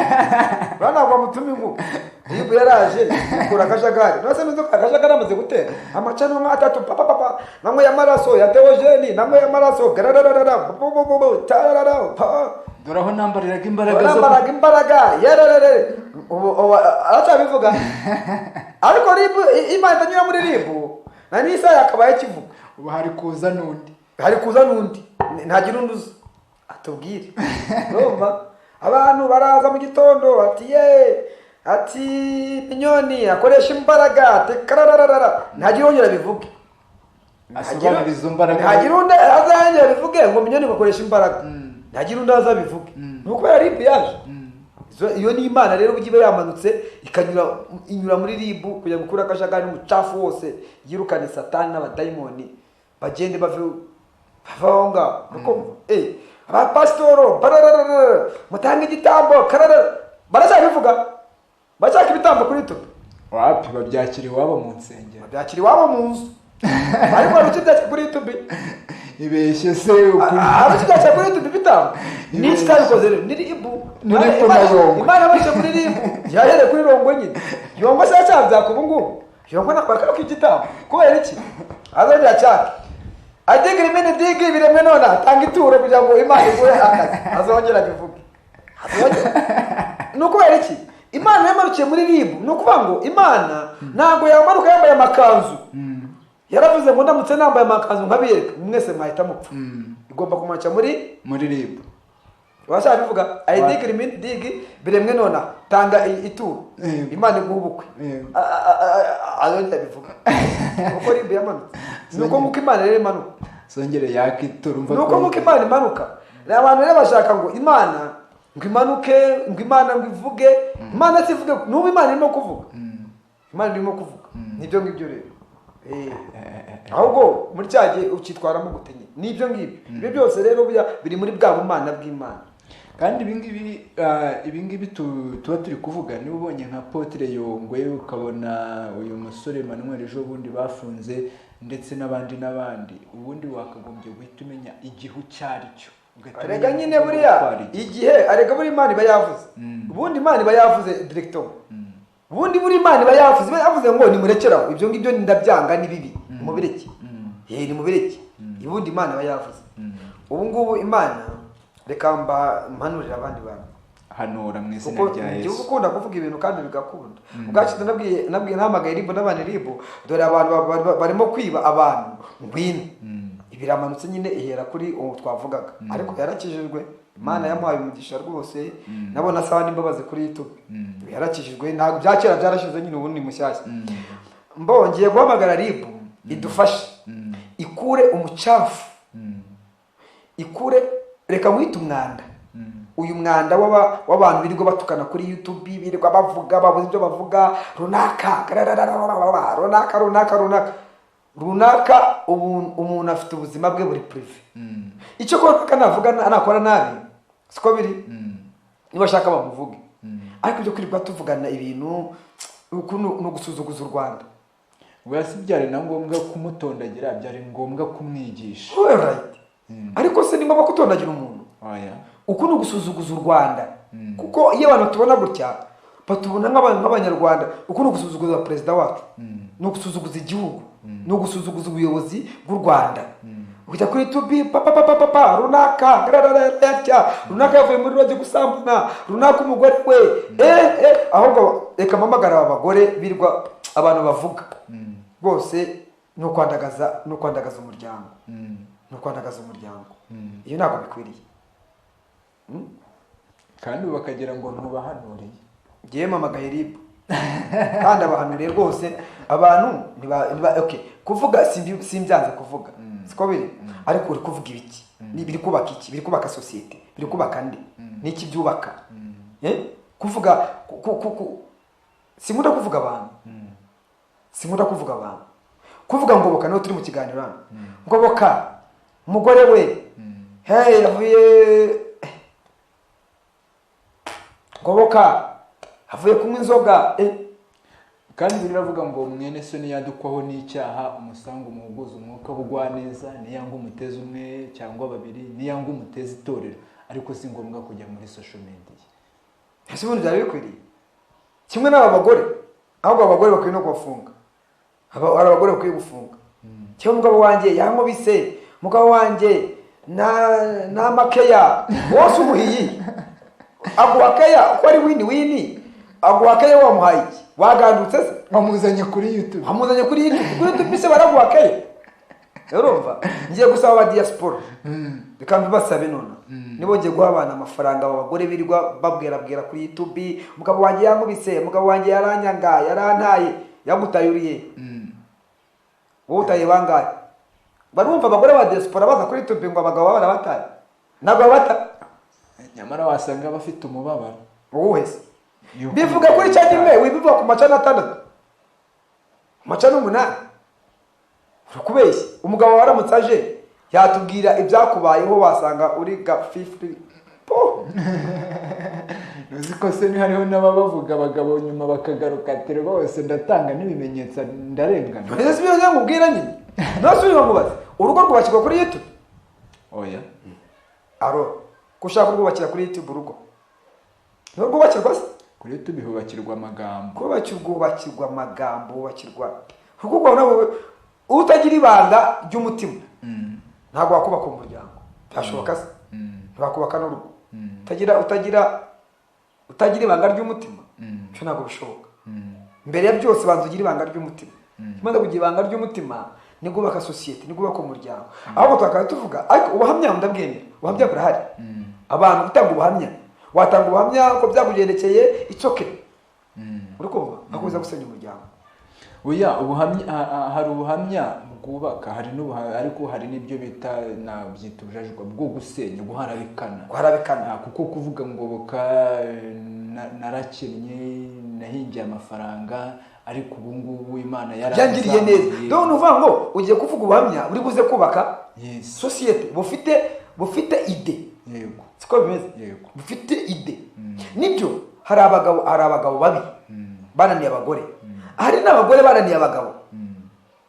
Uriya ntabwo wamutuma inkuba. RIB yaraje ikura akajagari. None se n'inzoka akajagari amaze gutera amacano nk'atatu, papa papa, nanyweye amaraso ya Teogeni, nanyweye amaraso garararara, bu bu bu bu tararara pa. Dore aho nambariraga imbaraga zo Nambaraga imbaraga yererere. Ubu aracyabivuga, ariko RIB, Imana itanyura muri RIB na n'isaha yakabaye kivuga. Ubu hari kuza n'undi. Hari kuza n'undi, ntagira undi uza atubwire. Urumva, abantu baraza mu gitondo ati ye, ati Minyoni akoresha imbaraga, ati karararara, ntagira wongera bivuge. Asobanura izo mbaraga. Ntagira undi azongera bivuge ngo Mignone bakoresha imbaraga. Ntagira undi azabivuge, ni ukubera RIB yaje. Iyo ni Imana rero ujya iba yamanutse ikanyura, inyura muri RIB kugira ngo ikure akajagari n'umucafu wose, yirukane Satani n'abadayimoni, bagende bave bave aho ngaho. Kuko abapasitoro barararara mutange igitambo kararara, baracyabivuga, bashaka ibitambo kuri YouTube. Wapi, babyakira iwabo mu nsengero. Babyakira iwabo mu nzu, ariko hari ikibyakira kuri YouTube. Ibeshye se ukuri. Hari ikibyakira kuri YouTube ibitambo? Ni iki cyabikoze rero? Ni RIB. Ni RIB na Yongwe. Imana yabashije muri RIB, yahereye kuri Yongwe nyine. Yongwe se yacyabyaka ubu ngubu? Yongwe nakwaka ko igitambo kubera iki azongera cyake adiga rimene digi biremwe none atanga ituro kugira ngo Imana iguhe akazi, azongera abivuge, azongera. Ni ukubera iki Imana yamanukiye muri RIB? Ni ukuvuga ngo Imana ntabwo yamanuka yambaye amakanzu. Yaravuze ngo ndamutse nambaye amakanzu nkabiyereka mwese mwahita mupfa. Igomba kumanuka muri Muri RIB. Washaka bivuga ayidiga rimene digi biremwe none tanga ituro, Imana iguha ubukwe. Azongera abivuga uko RIB yamanutse. Ni uko nguko Imana rero imanuka. Songere yakitura umva. Ni uko nguko Imana imanuka. Abantu rero bashaka ngo Imana ngo imanuke, ngo Imana ngo ivuge. Imana sivuge, n'ubu Imana irimo kuvuga. Imana irimo kuvuga. Nibyo ngibyo rero. Ahubwo muri cya gihe ukitwaramo gute nyine? Nibyo ngibyo. Ibyo byose rero biri muri bwa bumana bw'Imana. Kandi ibingibi tuba turi kuvuga, niba ubonye nka Apotre Yongwe, ukabona uyu musore Emmanuel ejo bundi bafunze, ndetse n'abandi n'abandi, ubundi wakagombye guhita umenya igihu cyari cyo. Arega nyine buriya igihe, arega buri Imana iba yavuze. Ubundi Imana iba yavuze director. Ubundi buri Imana iba yavuze, iba yavuze ngo nimurekeraho ibyo ngibyo, ndabyanga, ni bibi, nimubireke. Nimubireke. Ubundi Imana iba yavuze. Ubu ngubu Imana, reka mba mpanurira abandi bantu. Hanura mu izina rya Yesu. Igihugu ukunda kuvuga ibintu kandi bigakunda. Ubwacu nabwiye ntamagaye RIB n'abandi RIB, dore abantu barimo kwiba abantu, ngwino. Ibiramanutse nyine ihera kuri uwo twavugaga. Ariko yarakijijwe, Imana yamuhaye umugisha rwose, nabona asaba n'imbabazi kuri YouTube. Yarakijijwe, ntabwo bya kera byarashize nyine, ubu ni mushyashya. Mbongeye guhamagara RIB idufashe. Ikure umucafu. Ikure, reka mwite umwanda. Uyu mwanda w'abantu birirwa batukana kuri YouTube, birirwa bavuga, babuze ibyo bavuga, runaka, runaka, runaka, runaka. Runaka, umuntu afite ubuzima bwe buri privé. Icyo ko navuga nakora nabi, siko biri. Niba ashaka bamuvuge. Ariko ibyo kwirirwa tuvugana ibintu uku ni ugusuzuguza u Rwanda. Oya, si byari na ngombwa kumutondagira, byari ngombwa kumwigisha. All right. Ariko se ni ngombwa kutondagira umuntu? Oya. Uku ni ugusuzuguza u Rwanda. Kuko iyo abantu tubona gutya, batubona nk'Abanyarwanda. Uku ni ugusuzuguza perezida wacu. Ni ugusuzuguza igihugu. Ni ugusuzuguza ubuyobozi bw'u Rwanda. Ujya kuri YouTube, pa, pa, pa, pa, pa, pa, runaka, rararararya, runaka yavuye muri roge gusambana, runaka umugore we. Ahubwo reka mpamagara aba bagore birirwa abantu bavuga. Rwose ni ukwandagaza, ni ukwandagaza umuryango. Ni ukwandagaza umuryango. Iyo ntabwo bikwiriye. Kandi bakagira ngo ntubahanuriye. Ngiye mpamagaye RIB. Kandi abahanuriye rwose abantu niba okay, kuvuga simbyanze kuvuga. Siko biri? Ariko uri kuvuga ibiki? Ni biri kubaka iki? Biri kubaka societe, biri kubaka nde? Niki byubaka? Kuvuga sinkunda kuvuga abantu. Sinkunda kuvuga abantu. Kuvuga Ngoboka niho turi mu kiganiro hano. Ngoboka umugore we. Hey, yavuye Ngoboka avuye kunywa inzoga. Kandi biravuga ngo mwene so niyadukwaho n'icyaha umusanga umuhuguze umwuka w'ubugwaneza, niyanga umuteze umwe cyangwa babiri, niyanga umuteze itorero, ariko si ngombwa kujya muri social media. Ese ubundi byari bikwiriye? Kimwe n'aba bagore, ahubwo abagore bakwiye no kubafunga. Hari abagore bakwiye gufunga. Cyangwa umugabo wanjye yankubise, umugabo wanjye na makeya, wose umuhiyi. Aguha keya uko ari wini wini, aguha keya wamuhaye iki? Wagandutse se? Wamuzanye kuri YouTube. Wamuzanye kuri YouTube. Kuri YouTube se baraguha keya? Urumva? Ngiye gusaba aba diaspora. Reka mbibasabe none. Nibo ngiye guha abana amafaranga aba bagore birirwa babwirabwira kuri YouTube, umugabo wanjye yankubise, umugabo wanjye yaranyanga, yarantaye, yagutayuriye. Wowe utaye bangahe? Barumva abagore ba diaspora baza kuri YouTube ngo abagabo baba barabataye. Ntabwo babata. Nyamara wasanga bafite umubabaro. Wowe se Yuko bivuga kuri umugabo channel imwe, wibivuga ku ma channel 6, ma channel 8. Urakubeshya. Umugabo waramutse aje yatubwira ibyakubayeho, wasanga uri gafifuri po. Uzi ko se ni hariho n'ababavuga abagabo nyuma bakagaruka ati rwose ndatanga n'ibimenyetso, ndarengana. Ese si byo nkubwira nyine? Ntasubire nkubaze, urugo rwubakirwa kuri YouTube? Oya. Aro ko ushaka kurwubakira kuri YouTube, urugo ntirwubakirwa se? Kuri YouTube hubakirwa amagambo. Kubakirwa, amagambo, wubakirwa urugo rwawe nawe. Utagira ibanga ry'umutima ntabwo wakubaka umuryango, byashoboka se? Ntiwakubaka n'urugo utagira ibanga ry'umutima. Ibyo ntabwo bishoboka. Mbere ya byose banza ugire ibanga ry'umutima. Umaze kugira ibanga ry'umutima nibwo ubaka sosiyete, nibwo ubaka umuryango. Ahubwo twakaba tuvuga, ariko ubuhamya ndabwemera, ubuhamya burahari. Abantu gutanga ubuhamya, watanga ubuhamya ko byakugendekeye, it's okay. Uri kumva akomeza gusenya umuryango. Oya, ubuhamya, hari ubuhamya bwubaka, hari n'ubuhamya, ariko hari n'ibyo bita, nabyita ubujajwa bwo gusenya, guharabikana. Guharabikana. Kuko kuvuga ngo boka narakennye, nahingiye amafaranga, ariko ubu ngubu Imana Byangiriye neza. yaranzamuye. Dore ni ukuvuga ngo ugiye kuvuga ubuhamya buri buze kubaka sosiyete, bufite idée. Siko bimeze? Yego. Bufite idée. Nibyo, hari abagabo babi bananiye abagore, hari n'abagore bananiye abagabo.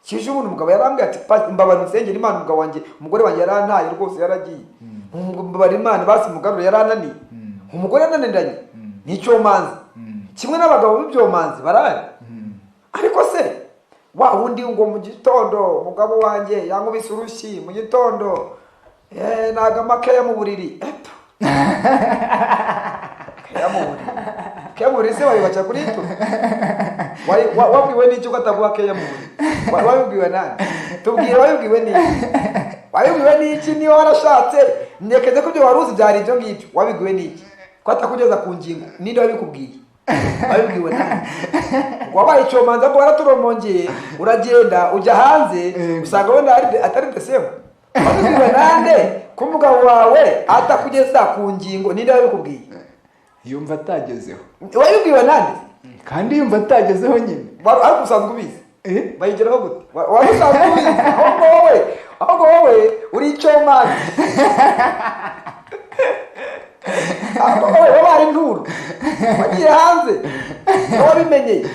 Kije ubundi umugabo yarambwiye ati: "Mbabara unsengera Imana, umugabo wanjye, umugore wanjye yarantaye rwose, yaragiye. Mbabara Imana basi mugarure, yarananiye." Umugore yananiranye ni icyomanzi, kimwe n'abagabo b'ibyomanzi barahari. Ariko se wa wundi ngo mu gitondo umugabo wanjye yankubise urushyi mu gitondo, naga makeya mu buriri, eto keya mu buriri, keya mu buriri se wayubakira kuri YouTube? Wabwiwe n'iki ko ataguha keya mu buriri? Wabibwiwe nande? Tubwire, wabibwiwe n'iki? Wabibwiwe n'iki? Niba warashatse, ndekeze ko ibyo wari uzi byari ibyo ngibyo. Wabibwiwe n'iki ko atakugeza ku ngingo? Ninde wabikubwiye? Wabibwiwe nande? Ngo wabaye icyomanza, ngo waraturomongeye, uragenda ujya hanze usanga wenda atari the same. Wabibwiwe nande ko umugabo wawe atakugeza ku ngingo? Ninde wabikubwiye? Yumva atagezeho. Wabibwiwe nande? Kandi yumva atagezeho nyine. Ariko usanzwe ubizi. Eh? Bayigeraho gute? Wari usanzwe ubizi. Ahubwo wowe uri icyomanzi, ahubwo wowe wabaye inturo, wagiye hanze wabimenyeye.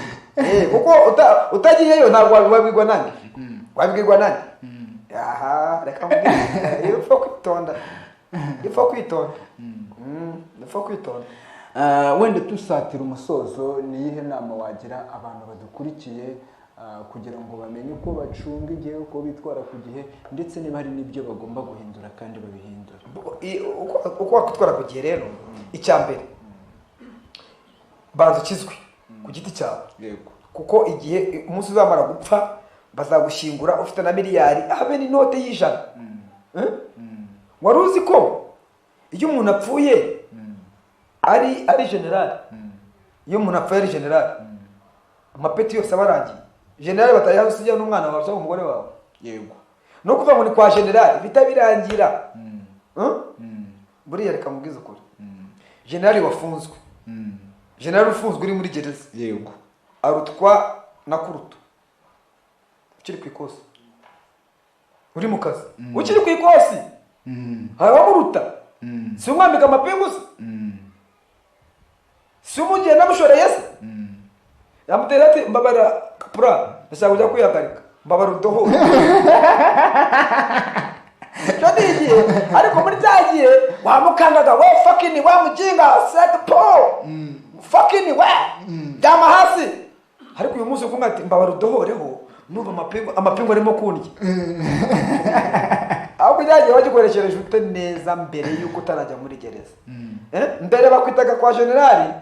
Kuko utagiyeyo ntabwo wabibwirwa nande? Wabibwirwa nande? Aha reka nkubwire, iyo upfa kwitonda, iyo upfa kwitonda. Iyo upfa kwitonda. Wenda dusatira umusozo, ni iyihe nama wagira abantu badukurikiye, kugira ngo bamenye uko bacunga igihe, uko bitwara ku gihe, ndetse niba hari n'ibyo bagomba guhindura kandi babihindura? Uko wakwitwara ku gihe rero, icya mbere banza ukizwe ku giti cyawe. Kuko igihe umunsi uzamara gupfa bazagushyingura ufite na miliyari, habe n'inote y'100. Eh? Wari uzi ko iyo umuntu apfuye ari generali, iyo umuntu apfuye ari generali, amapeti yose aba arangiye, generali batayaha n'umwana wawe cyangwa umugore wawe? No kuvuga ngo ni kwa generali bihita birangira. Eh? Buriya reka mubwize ukuri, generali wafunzwe, generali ufunzwe uri muri gereza arutwa na kurutu ukiri ku ikosi, uri mu kazi, ukiri ku ikosi hari abamuruta. Si umwambika amapingu se? Si umugenda amushoreye se? Yamutera ati: "Mbabara kapura, ndashaka kujya kwihagarika, mbabara udoho." Icyo ni igihe, ariko muri cya gihe wamukangaga: "We fucking, we mujinga, set po fucking, we ryama hasi." Ariko uyu munsi kumwe ati: "Mbabara udohoreho, numva amapingu arimo kundya." Ahubwo cya gihe wagikoreshereje ute neza mbere y'uko utarajya muri gereza? Mbere bakwitaga kwa generali,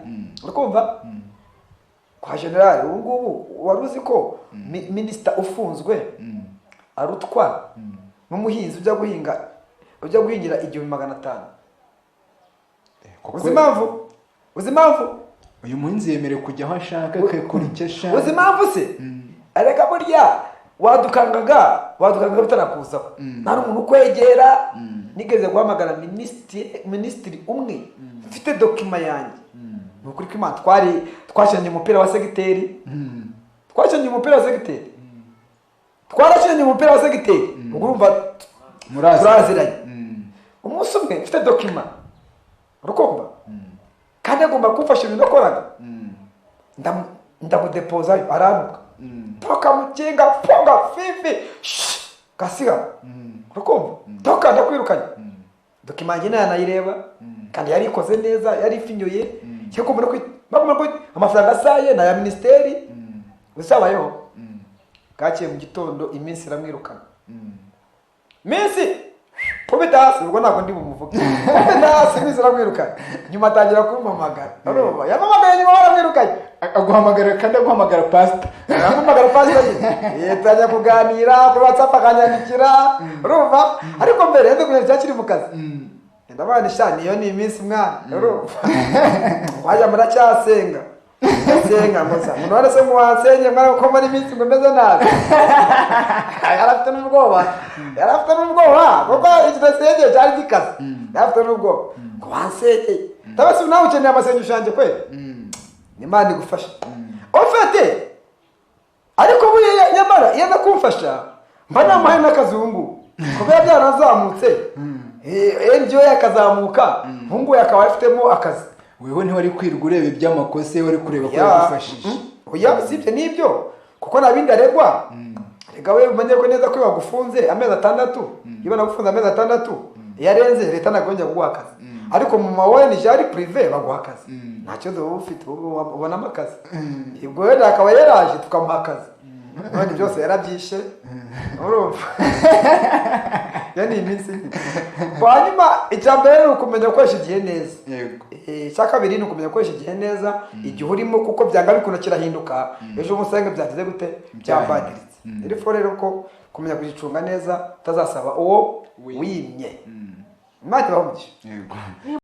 uri kumva, kwa generali. Ubu ngubu wari uzi ko minisita ufunzwe arutwa n'umuhinzi ujya guhinga, ujya guhingira 1500? Kuko Uzi impamvu? Uzi impamvu? Uyu muhinzi yemerewe kujya aho ashaka, akakora icyo ashaka. Uzi impamvu se? Areka burya Wadukangaga, wadukangaga bitarakuzaho, nta n'umuntu ukwegera. Nigeze guhamagara minisitiri umwe mfite document yanjye. Ni ukuri ko Imana, twari twakinnye umupira wa segiteri, twakinnye umupira wa segiteri, twarakinnye umupira wa segiteri. Ubwo urumva Muraziranye. Turaziranye. Umunsi umwe mfite document, urukumva, kandi agomba kumfasha ibintu nakoraga. Ndamudepozayo, arantuka: "Toka mukinga, funga fifi." Shh, gasiga, urukumva, "Toka, ndakwirukanye." Document yanjye ntanayireba, kandi yari ikoze neza, yari ifinyoye. Cyangwa no bagomba ko amafaranga asaye ni aya minisiteri uzabayeho. Bwakeye mu gitondo, iminsi iramwirukana, minsi kubita hasi. Ubwo ntabwo ndi bumuvuge. Kubita hasi, iminsi iramwirukana. Nyuma atangira kumpamagara, urumva, yampamagaye nyuma baramwirukanye. Aguhamagara kandi aguhamagara pasita? Arampamagara pasita nyine. Tujya kuganira kuri WhatsApp, akanyandikira, urumva. Ariko mbere yenda kunyandikira akiri mu kazi. Ndabana sha, niyo ni iminsi mwana, urumva, wajya muracyasenga senga musa umuntu wese se muwasenye mwana, ko muri iminsi ngo meze nabi. Yari afite n'ubwoba, yari afite n'ubwoba, kuko ikidasengeye cyari gikaze. Yari afite n'ubwoba ngo wansengeye tabasi, nawe ukeneye amasengesho yanjye kweli. Imana igufasha ufite, ariko buriya nyamara iyo aza kumfasha mba namuhaye n'akazi ubu ngubu, kubera byarazamutse, NGO yakazamuka, ubu ngubu akaba afitemo akazi. Weho ntiwari kwirirwa ureba iby'amakosa, wari kureba ko Ya. yagufashije. Oya, sibyo n'ibyo, kuko nta bindi aregwa. Rega we umenye ko neza ko iyo bagufunze amezi 6, iyo banagufunze amezi 6, iyo arenze, leta ntabwo yongera kuguha akazi. Ariko mu ma ONG ari privé baguha akazi, nta kibazo uba ufite, ubonamo akazi. Ubwo wenda akaba yaraje tukamuha akazi, none byose yarabyishe, urumva, iyo ni iminsi nyine. Hanyuma icya mbere ni ukumenya gukoresha igihe neza. Icya kabiri ni ukumenya gukoresha igihe neza, igihe urimo, kuko byanga bikunda kirahinduka. Ejo umusanga byagize gute? Byambadiritse. Iri fo rero ko kumenya kugicunga neza, utazasaba uwo Wimye. wimye. Imana ibahe umugisha. Yego.